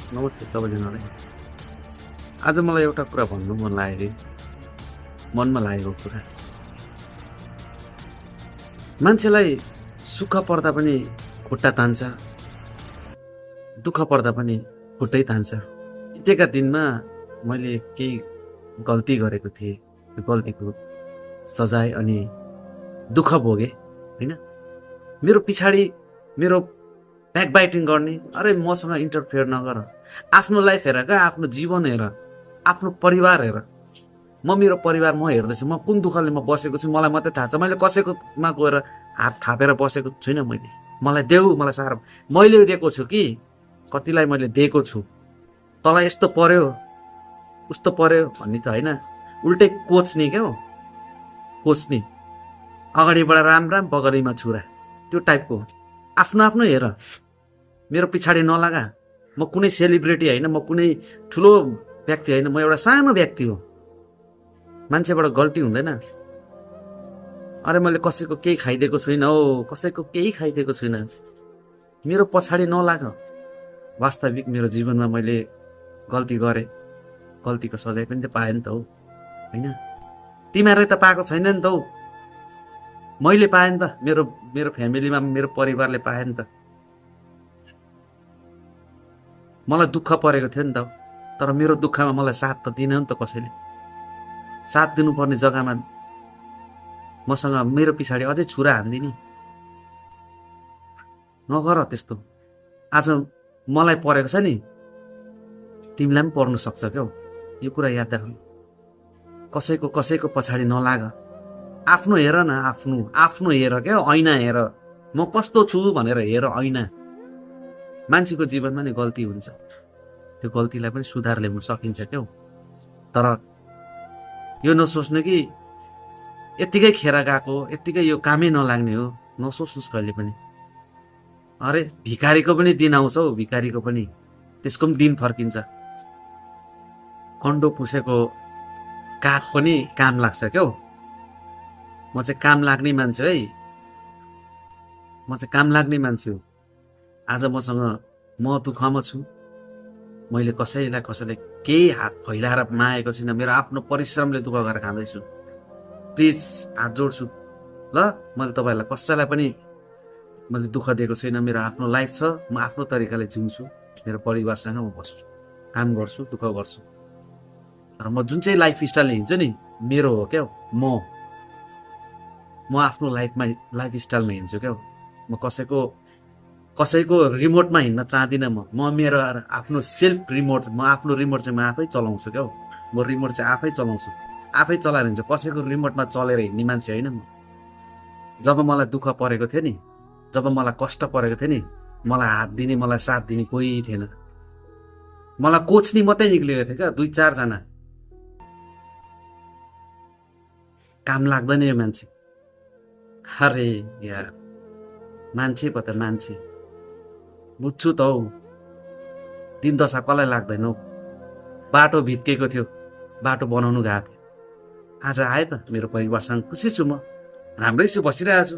नमस्ते सबैजनालाई। आज मलाई एउटा कुरा भन्नु मन लाग्यो मनमा लागेको कुरा। मान्छेलाई सुख पर्दा पनि खुट्टा तान्छ, दुःख पर्दा पनि खुट्टै तान्छ। बितेका दिनमा मैले केही गल्ती गरेको थिएँ, त्यो गल्तीको सजाय अनि दुःख भोगेँ होइन। मेरो पछाडि मेरो ब्याकबाइटिङ गर्ने, अरे मसँग इन्टरफेयर नगर, आफ्नो लाइफ हेर क्या, आफ्नो जीवन हेर, आफ्नो परिवार हेर। म मेरो परिवार म हेर्दैछु, म कुन दुःखले म बसेको छु मलाई मात्रै थाहा छ। मैले कसैकोमा गएर हात थापेर बसेको छुइनँ। मलाई देऊ, मलाई साह्रो मैले दिएको छु कि कतिलाई मैले दिएको छु। तँलाई यस्तो पर्यो उस्तो पर्यो भन्ने त होइन, उल्टै कोच्ने क्या हो, कोच्ने। अगाडिबाट राम राम बगलीमा छुरा, त्यो टाइपको। आफ्नो आफ्नो हेर, मेरो पछाडि नलागा। म कुनै सेलिब्रेटी होइन, म कुनै ठुलो व्यक्ति होइन, म एउटा सानो व्यक्ति हो। मान्छेबाट गल्ती हुँदैन। अरे मैले कसैको केही खाइदिएको छुइनँ हो, कसैको केही खाइदिएको छुइनँ। मेरो पछाडि नलाग। वास्तविक मेरो जीवनमा मैले गल्ती गरेँ, गल्तीको सजाय पनि त पाएँ नि त हो होइन। तिमीहरूले त पाएको छैन नि त हौ, मैले पाएँ नि त। मेरो मेरो फ्यामिलीमा मेरो परिवारले पाएँ नि त। मलाई दुःख परेको थियो नि त, तर मेरो दुःखमा मलाई साथ त दिएन नि त कसैले। साथ दिनुपर्ने जग्गामा मसँग मेरो पछाडि अझै छुरा हान्दिने। नगर त्यस्तो। आज मलाई परेको छ नि, तिमीलाई पनि पर्नु सक्छ क्या हो। यो कुरा याद राख्नु। कसैको पछाडि नलाग। आफ्नो हेर न, आफ्नो हेर क्या, ऐना हेर। म कस्तो छु भनेर हेर ऐना। मान्छेको जीवनमा नि गल्ती हुन्छ, त्यो गल्तीलाई पनि सुधार ल्याउन सकिन्छ क्या हो। तर यो नसोच्नु कि यत्तिकै खेर गएको, यत्तिकै यो कामै नलाग्ने हो। नसोच्नुहोस् कहिले पनि। अरे भिखारीको पनि दिन आउँछ हौ, भिखारीको पनि, त्यसको पनि दिन फर्किन्छ। कन्डो पुसेको काठ पनि काम लाग्छ क्या हो। म चाहिँ काम लाग्ने मान्छे है, म चाहिँ काम लाग्ने मान्छे हो। आज मसँग म दुःखमा छु, मैले कसैले केही हात फैलाएर मागेको छैन। मेरो आफ्नो परिश्रमले दुःख गरेर खाँदैछु। प्लिज हात जोड्छु ल, मैले तपाईँहरूलाई कसैलाई पनि मैले दुःख दिएको छैन। मेरो आफ्नो लाइफ छ, म आफ्नो तरिकाले जिउँछु। मेरो परिवारसँग म बस्छु, काम गर्छु, दुःख गर्छु। तर म जुन चाहिँ लाइफ स्टाइल हिँड्छु नि, मेरो हो क्या हो। म आफ्नो लाइफ स्टाइलमा हिँड्छु क्या हो। म कसैको रिमोटमा हिँड्न चाहदिनँ। म मेरो आफ्नो सेल्फ रिमोट, म आफ्नो रिमोट चाहिँ म आफै चलाउँछु क्या हो। म रिमोट चाहिँ आफै चलाउँछु, आफै चलाएर हिँड्छु। कसैको रिमोटमा चलेर हिँड्ने मान्छे होइन म। जब मलाई दुःख परेको थियो नि, जब मलाई कष्ट परेको थियो नि, मलाई हात दिने, मलाई साथ दिने कोही थिएन। मलाई कोच्ने मात्रै निक्लिएको थियो क्या, 2-4 जना। काम लाग्दैन यो मान्छे। अरे यार, मान्छे पो त मान्छे। बुझ्छु त हौ, दिन दशा कसलाई लाग्दैन हौ। बाटो भित्केको थियो, बाटो बनाउनु गएको थियो, आज आयो त। मेरो परिवारसँग खुसी छु, म राम्रै छु, बसिरहेको छु।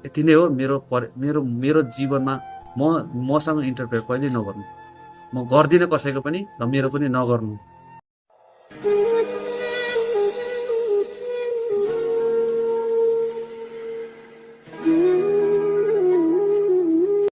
यति नै हो मेरो जीवनमा। मसँग इन्टरफेयर कहिले नगर्नु। म गर्दिनँ कसैको पनि, र मेरो पनि नगर्नु।